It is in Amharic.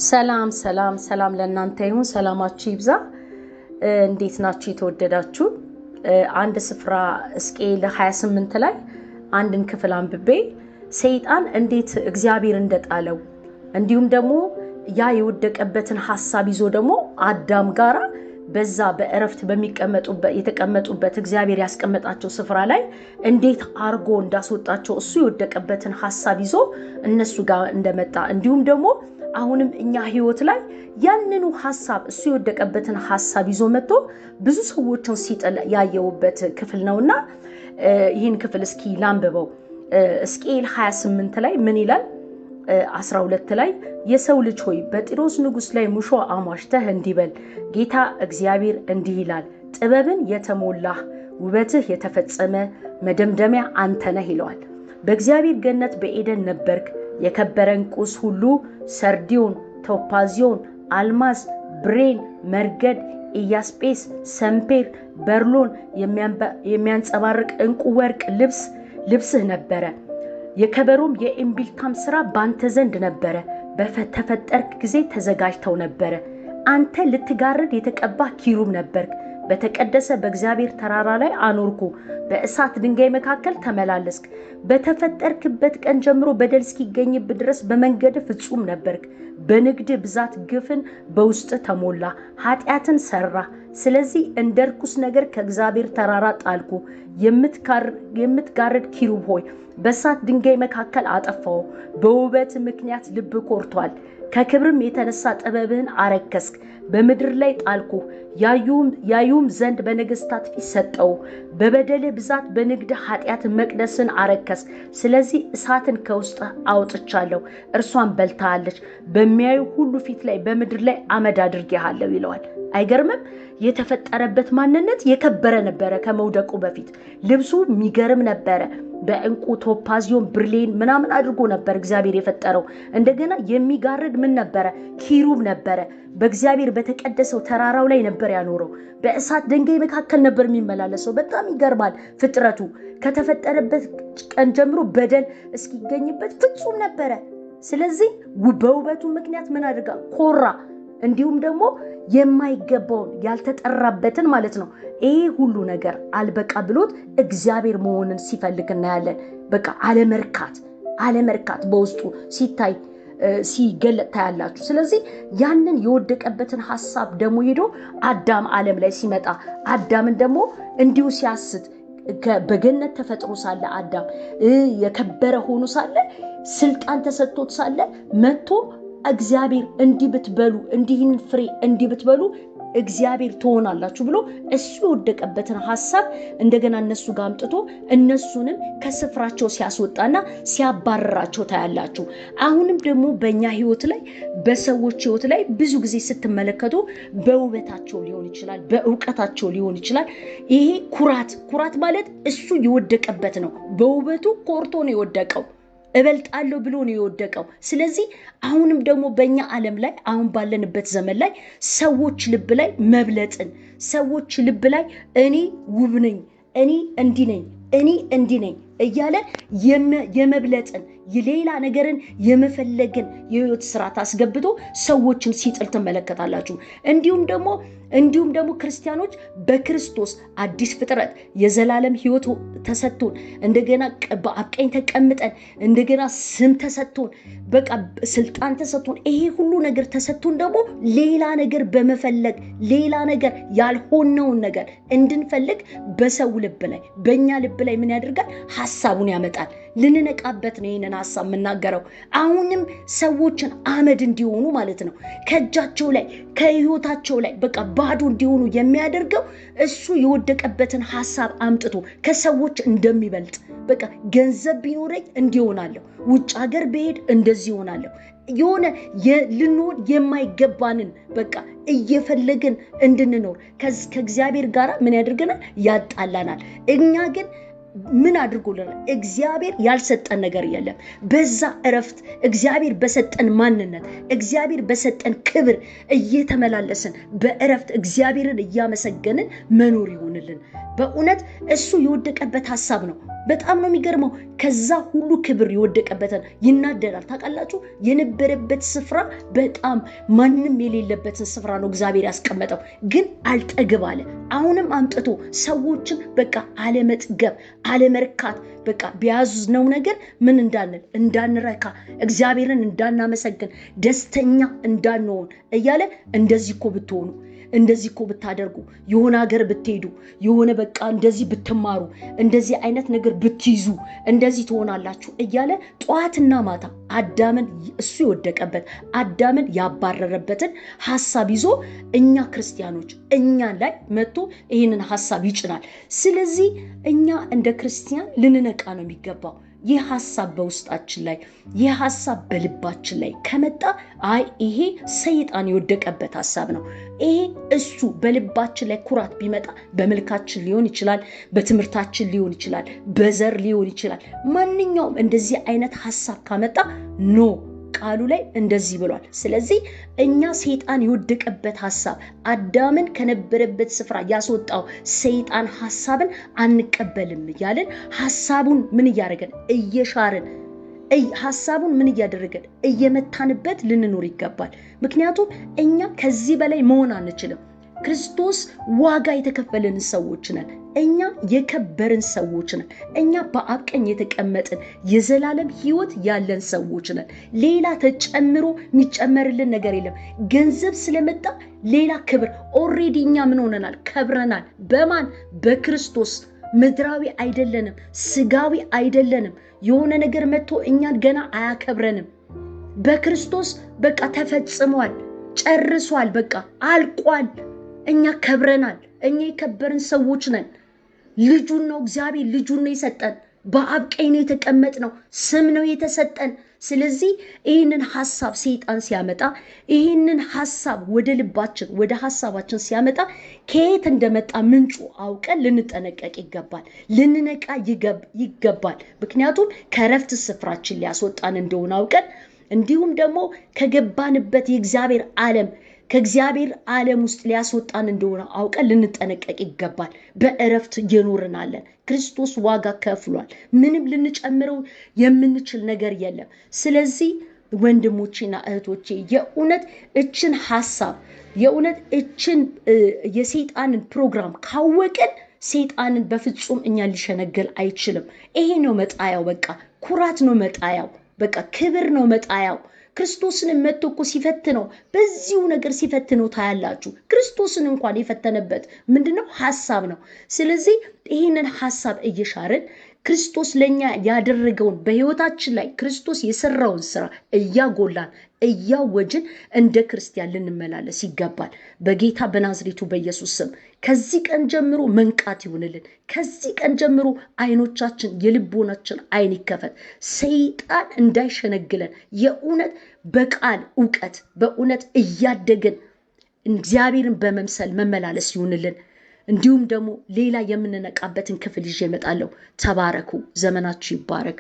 ሰላም ሰላም ሰላም ለእናንተ ይሁን። ሰላማችሁ ይብዛ። እንዴት ናችሁ የተወደዳችሁ? አንድ ስፍራ ሕዝቅኤል 28 ላይ አንድን ክፍል አንብቤ ሰይጣን እንዴት እግዚአብሔር እንደጣለው እንዲሁም ደግሞ ያ የወደቀበትን ሀሳብ ይዞ ደግሞ አዳም ጋራ በዛ በእረፍት በሚቀመጡበት የተቀመጡበት እግዚአብሔር ያስቀመጣቸው ስፍራ ላይ እንዴት አርጎ እንዳስወጣቸው እሱ የወደቀበትን ሀሳብ ይዞ እነሱ ጋር እንደመጣ እንዲሁም ደግሞ አሁንም እኛ ህይወት ላይ ያንኑ ሀሳብ እሱ የወደቀበትን ሀሳብ ይዞ መጥቶ ብዙ ሰዎችን ሲጥል ያየውበት ክፍል ነውና ይህን ክፍል እስኪ ላንብበው። ሕዝቅኤል 28 ላይ ምን ይላል? 12 ላይ የሰው ልጅ ሆይ በጢሮስ ንጉሥ ላይ ሙሾ አሟሽተህ እንዲህ በል፣ ጌታ እግዚአብሔር እንዲህ ይላል፣ ጥበብን የተሞላህ ውበትህ የተፈጸመ መደምደሚያ አንተ ነህ ይለዋል። በእግዚአብሔር ገነት በኤደን ነበርክ። የከበረ ዕንቁስ ሁሉ ሰርዲዮን፣ ቶፓዚዮን፣ አልማዝ፣ ብሬን፣ መርገድ፣ ኢያስጴስ፣ ሰምፔር፣ በርሎን የሚያንጸባርቅ ዕንቁ ወርቅ ልብስ ልብስህ ነበረ። የከበሮም የእምቢልታም ስራ ባንተ ዘንድ ነበረ። በተፈጠርክ ጊዜ ተዘጋጅተው ነበረ። አንተ ልትጋርድ የተቀባህ ኪሩብ ነበርክ። በተቀደሰ በእግዚአብሔር ተራራ ላይ አኖርኩ። በእሳት ድንጋይ መካከል ተመላለስክ። በተፈጠርክበት ቀን ጀምሮ በደል እስኪገኝብህ ድረስ በመንገድ ፍጹም ነበርክ። በንግድ ብዛት ግፍን በውስጥ ተሞላ፣ ኃጢአትን ሰራ። ስለዚህ እንደ ርኩስ ነገር ከእግዚአብሔር ተራራ ጣልኩ። የምትጋርድ ኪሩብ ሆይ በእሳት ድንጋይ መካከል አጠፋው። በውበት ምክንያት ልብ ኮርቷል። ከክብርም የተነሳ ጥበብህን አረከስክ። በምድር ላይ ጣልኩ፣ ያዩም ዘንድ በነገስታት ፊት ሰጠው። በበደልህ ብዛት በንግድ ኃጢአት መቅደስን አረከስክ። ስለዚህ እሳትን ከውስጥ አውጥቻለሁ፣ እርሷን በልታለች። በሚያዩ ሁሉ ፊት ላይ በምድር ላይ አመድ አድርጌሃለሁ ይለዋል። አይገርምም? የተፈጠረበት ማንነት የከበረ ነበረ። ከመውደቁ በፊት ልብሱ የሚገርም ነበረ። በእንቁ ቶፓዚዮን ብርሌን ምናምን አድርጎ ነበር እግዚአብሔር የፈጠረው። እንደገና የሚጋርድ ምን ነበረ? ኪሩብ ነበረ። በእግዚአብሔር በተቀደሰው ተራራው ላይ ነበር ያኖረው። በእሳት ድንጋይ መካከል ነበር የሚመላለሰው። በጣም ይገርማል ፍጥረቱ። ከተፈጠረበት ቀን ጀምሮ በደል እስኪገኝበት ፍጹም ነበረ። ስለዚህ በውበቱ ምክንያት ምን አድርጋ ኮራ። እንዲሁም ደግሞ የማይገባውን ያልተጠራበትን ማለት ነው። ይሄ ሁሉ ነገር አልበቃ ብሎት እግዚአብሔር መሆንን ሲፈልግ እናያለን። በቃ አለመርካት አለመርካት በውስጡ ሲታይ ሲገለጥ ታያላችሁ። ስለዚህ ያንን የወደቀበትን ሀሳብ ደግሞ ሄዶ አዳም ዓለም ላይ ሲመጣ አዳምን ደግሞ እንዲሁ ሲያስት በገነት ተፈጥሮ ሳለ አዳም የከበረ ሆኖ ሳለ ስልጣን ተሰጥቶት ሳለ መጥቶ እግዚአብሔር እንዲህ ብትበሉ እንዲህን ፍሬ እንዲህ ብትበሉ እግዚአብሔር ትሆናላችሁ ብሎ እሱ የወደቀበትን ሀሳብ እንደገና እነሱ ጋር አምጥቶ እነሱንም ከስፍራቸው ሲያስወጣና ሲያባረራቸው ታያላችሁ። አሁንም ደግሞ በእኛ ሕይወት ላይ በሰዎች ሕይወት ላይ ብዙ ጊዜ ስትመለከቱ በውበታቸው ሊሆን ይችላል፣ በእውቀታቸው ሊሆን ይችላል። ይሄ ኩራት ኩራት ማለት እሱ የወደቀበት ነው። በውበቱ ኮርቶ ነው የወደቀው። እበልጣለሁ ብሎ ነው የወደቀው። ስለዚህ አሁንም ደግሞ በእኛ ዓለም ላይ አሁን ባለንበት ዘመን ላይ ሰዎች ልብ ላይ መብለጥን፣ ሰዎች ልብ ላይ እኔ ውብ ነኝ፣ እኔ እንዲህ ነኝ፣ እኔ እንዲህ ነኝ እያለ የመብለጥን ሌላ ነገርን የመፈለግን የህይወት ስርዓት አስገብቶ ሰዎችን ሲጥል ትመለከታላችሁ። እንዲሁም ደግሞ ክርስቲያኖች በክርስቶስ አዲስ ፍጥረት የዘላለም ህይወት ተሰጥቶን እንደገና በአብ ቀኝ ተቀምጠን እንደገና ስም ተሰጥቶን በቃ ስልጣን ተሰጥቶን ይሄ ሁሉ ነገር ተሰጥቶን ደግሞ ሌላ ነገር በመፈለግ ሌላ ነገር ያልሆነውን ነገር እንድንፈልግ በሰው ልብ ላይ በእኛ ልብ ላይ ምን ያደርጋል? ሀሳቡን ያመጣል። ልንነቃበት ነው ይህንን ሀሳብ የምናገረው። አሁንም ሰዎችን አመድ እንዲሆኑ ማለት ነው ከእጃቸው ላይ ከህይወታቸው ላይ በቃ ባዶ እንዲሆኑ የሚያደርገው እሱ የወደቀበትን ሀሳብ አምጥቶ ከሰዎች እንደሚበልጥ በቃ ገንዘብ ቢኖረኝ እንዲሆናለሁ፣ ውጭ ሀገር ብሄድ እንደዚህ ይሆናለሁ፣ የሆነ ልንሆን የማይገባንን በቃ እየፈለግን እንድንኖር ከእግዚአብሔር ጋር ምን ያደርገናል? ያጣላናል። እኛ ግን ምን አድርጎልናል? እግዚአብሔር ያልሰጠን ነገር የለም። በዛ እረፍት እግዚአብሔር በሰጠን ማንነት፣ እግዚአብሔር በሰጠን ክብር እየተመላለስን በእረፍት እግዚአብሔርን እያመሰገንን መኖር ይሆንልን። በእውነት እሱ የወደቀበት ሀሳብ ነው። በጣም ነው የሚገርመው። ከዛ ሁሉ ክብር የወደቀበትን ይናደዳል። ታውቃላችሁ፣ የነበረበት ስፍራ በጣም ማንም የሌለበትን ስፍራ ነው እግዚአብሔር ያስቀመጠው፣ ግን አልጠግብ አለ። አሁንም አምጥቶ ሰዎችን በቃ አለመጥገብ፣ አለመርካት፣ በቃ በያዝነው ነገር ምን እንዳንል፣ እንዳንረካ፣ እግዚአብሔርን እንዳናመሰግን፣ ደስተኛ እንዳንሆን እያለ እንደዚህ እኮ ብትሆኑ፣ እንደዚህ እኮ ብታደርጉ፣ የሆነ ሀገር ብትሄዱ፣ የሆነ በቃ እንደዚህ ብትማሩ፣ እንደዚህ አይነት ነገር ብትይዙ፣ እንደዚህ ትሆናላችሁ እያለ ጠዋትና ማታ አዳምን እሱ የወደቀበት፣ አዳምን ያባረረበትን ሀሳብ ይዞ እኛ ክርስቲያኖች እኛ ላይ መጥቶ ይህንን ሀሳብ ይጭናል። ስለዚህ እኛ እንደ ክርስቲያን ልንነቃ ነው የሚገባው። ይህ ሀሳብ በውስጣችን ላይ፣ ይህ ሀሳብ በልባችን ላይ ከመጣ አይ ይሄ ሰይጣን የወደቀበት ሀሳብ ነው። ይሄ እሱ በልባችን ላይ ኩራት ቢመጣ በመልካችን ሊሆን ይችላል፣ በትምህርታችን ሊሆን ይችላል፣ በዘር ሊሆን ይችላል። ማንኛውም እንደዚህ አይነት ሀሳብ ካመጣ no፣ ቃሉ ላይ እንደዚህ ብሏል። ስለዚህ እኛ ሰይጣን የወደቀበት ሀሳብ፣ አዳምን ከነበረበት ስፍራ ያስወጣው ሰይጣን ሀሳብን አንቀበልም እያልን ሀሳቡን ምን እያደረገን፣ እየሻርን፣ ሀሳቡን ምን እያደረገን፣ እየመታንበት ልንኖር ይገባል። ምክንያቱም እኛ ከዚህ በላይ መሆን አንችልም። ክርስቶስ ዋጋ የተከፈልን ሰዎች ነን። እኛ የከበርን ሰዎች ነን። እኛ በአብ ቀኝ የተቀመጥን የዘላለም ሕይወት ያለን ሰዎች ነን። ሌላ ተጨምሮ የሚጨመርልን ነገር የለም። ገንዘብ ስለመጣ ሌላ ክብር፣ already እኛ ምን ሆነናል? ከብረናል። በማን? በክርስቶስ። ምድራዊ አይደለንም፣ ስጋዊ አይደለንም። የሆነ ነገር መጥቶ እኛን ገና አያከብረንም። በክርስቶስ በቃ ተፈጽሟል፣ ጨርሷል፣ በቃ አልቋል። እኛ ከብረናል። እኛ የከበርን ሰዎች ነን። ልጁን ነው፣ እግዚአብሔር ልጁን ነው የሰጠን። በአብ ቀኝ ነው የተቀመጥነው። ስም ነው የተሰጠን። ስለዚህ ይህንን ሀሳብ ሰይጣን ሲያመጣ፣ ይህንን ሀሳብ ወደ ልባችን፣ ወደ ሀሳባችን ሲያመጣ ከየት እንደመጣ ምንጩ አውቀን ልንጠነቀቅ ይገባል። ልንነቃ ይገባል። ምክንያቱም ከረፍት ስፍራችን ሊያስወጣን እንደሆነ አውቀን፣ እንዲሁም ደግሞ ከገባንበት የእግዚአብሔር ዓለም፣ ከእግዚአብሔር ዓለም ውስጥ ሊያስወጣን እንደሆነ አውቀን ልንጠነቀቅ ይገባል። በእረፍት እየኖርን አለን። ክርስቶስ ዋጋ ከፍሏል። ምንም ልንጨምረው የምንችል ነገር የለም። ስለዚህ ወንድሞቼና እህቶቼ፣ የእውነት እችን ሀሳብ፣ የእውነት እችን የሰይጣንን ፕሮግራም ካወቅን ሰይጣንን በፍጹም እኛን ሊሸነግል አይችልም። ይሄ ነው መጣያው። በቃ ኩራት ነው መጣያው። በቃ ክብር ነው መጣያው። ክርስቶስንም መጥቶ እኮ ሲፈትነው፣ በዚሁ ነገር ሲፈትነው ታያላችሁ። ክርስቶስን እንኳን የፈተነበት ምንድነው? ሀሳብ ነው። ስለዚህ ይህንን ሀሳብ እየሻርን ክርስቶስ ለእኛ ያደረገውን፣ በህይወታችን ላይ ክርስቶስ የሰራውን ስራ እያጎላን፣ እያወጅን እንደ ክርስቲያን ልንመላለስ ይገባል። በጌታ በናዝሬቱ በኢየሱስ ስም ከዚህ ቀን ጀምሮ መንቃት ይሁንልን። ከዚህ ቀን ጀምሮ አይኖቻችን፣ የልቦናችን አይን ይከፈት። ሰይጣን እንዳይሸነግለን የእውነት በቃል እውቀት በእውነት እያደግን እግዚአብሔርን በመምሰል መመላለስ ይሁንልን። እንዲሁም ደግሞ ሌላ የምንነቃበትን ክፍል ይዤ እመጣለሁ። ተባረኩ። ዘመናችሁ ይባረክ።